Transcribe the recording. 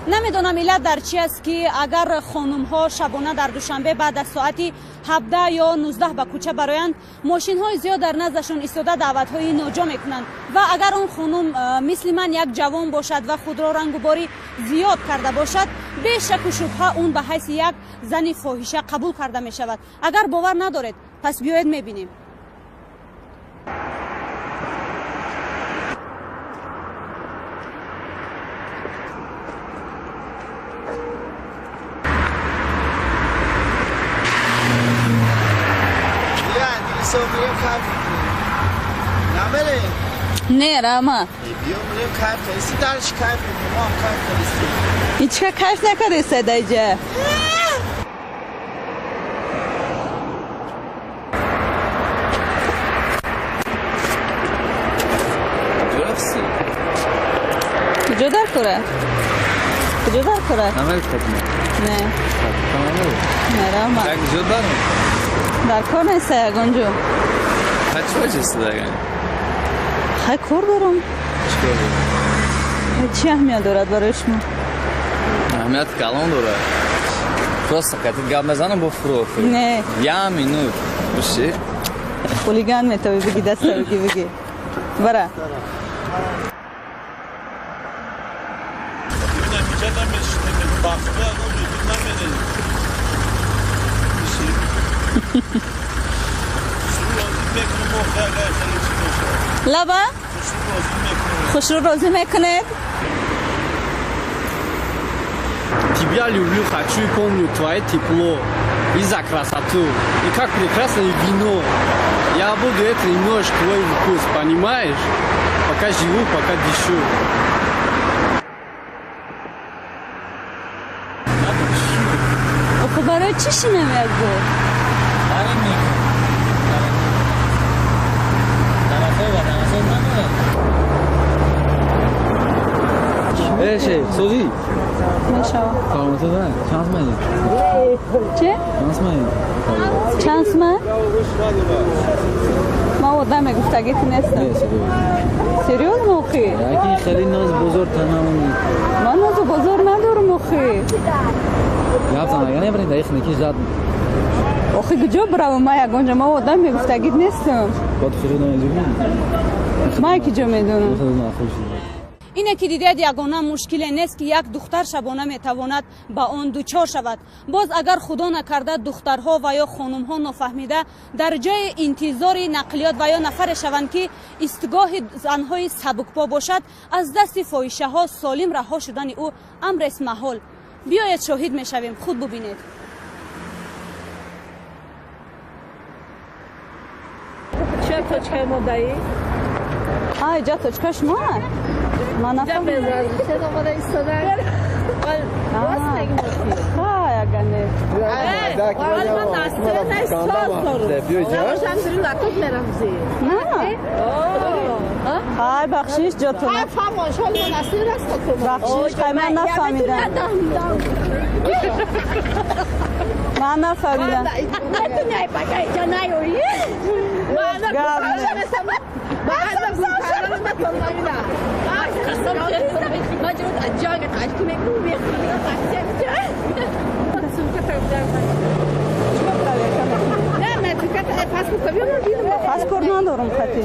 Намедонам иллат дар чи аст, ки агар хонумҳо шабона дар Душанбе баъд аз соати 17 ё 19 ба кӯча бароянд, мошинҳои зиёд дар наздашон истода даъватҳои ноҷо мекунанд ва агар он хонум мисли ман як ҷавон бошад ва худро рангуборӣ зиёд карда бошад, бешаку шубҳа он ба ҳайси як зани фоҳиша қабул карда мешавад. Агар бовар надоред, пас биёед мебинем. Не, Рама. Ичка кайф накардеста даиҷа. Куҷо дар кора? Куҷо дар кора? Не. Не, Рама. Дар кор неста ягон ҷо. Хай кор дорам. Чӣ кор дорӣ? Чӣ аҳамият дорад барои шумо? Аҳамияти калон дорад. Просто кати гап мезанам бо фурӯ. Не. Я минут. Биши. Хулиган метавӣ бигӣ, даста бигӣ, бигӣ. Бара. Лаба? Хушрӯ розӣ мекунед? Тебя люблю, хочу и помню твое тепло и за красоту, и как прекрасное вино. Я буду это ночь твой вкус, понимаешь? Пока живу, пока дышу. Охо, барои чӣ шинам як бор? Эй, созӣ? Мешава. Саломатӣ да? Чанд сумаи? Чӣ? Чанд сумаи? Чанд сума? Ман одам мегуфтагӣ ту нестам. Серьёзно, охи? Яки хеле ноз бозор танам. Ман нозу бозор надорам, охи. Гап зан, агар набарем дар ихники зад. Охи, куҷо биравам ман ягон ҷо? Ман одам мегуфтагит нестам. Бод худо намедонӣ? Ман ки ҷо медонам? Ине ки дидед, ягона мушкиле нест, ки як духтар шабона метавонад ба он дучор шавад. Боз агар худо накарда духтарҳо ва ё хонумҳо нофаҳмида дар ҷои интизори нақлиёт ва ё нафаре шаванд, ки истгоҳи занҳои сабукпо бошад, аз дасти фоҳишаҳо солим раҳо шудани ӯ амрест маҳол. Биёед шоҳид мешавем, худ бубинед. Чия точкаи мо даи? А, иҷа точка шумо? Ман нафаҳмидам. Хай, ага не. Хай, бахшиш ҷотон. Бахшиш, хай ман нафаҳмидам. Ман нафаҳмидам. Гап. Паспорт надорам хати.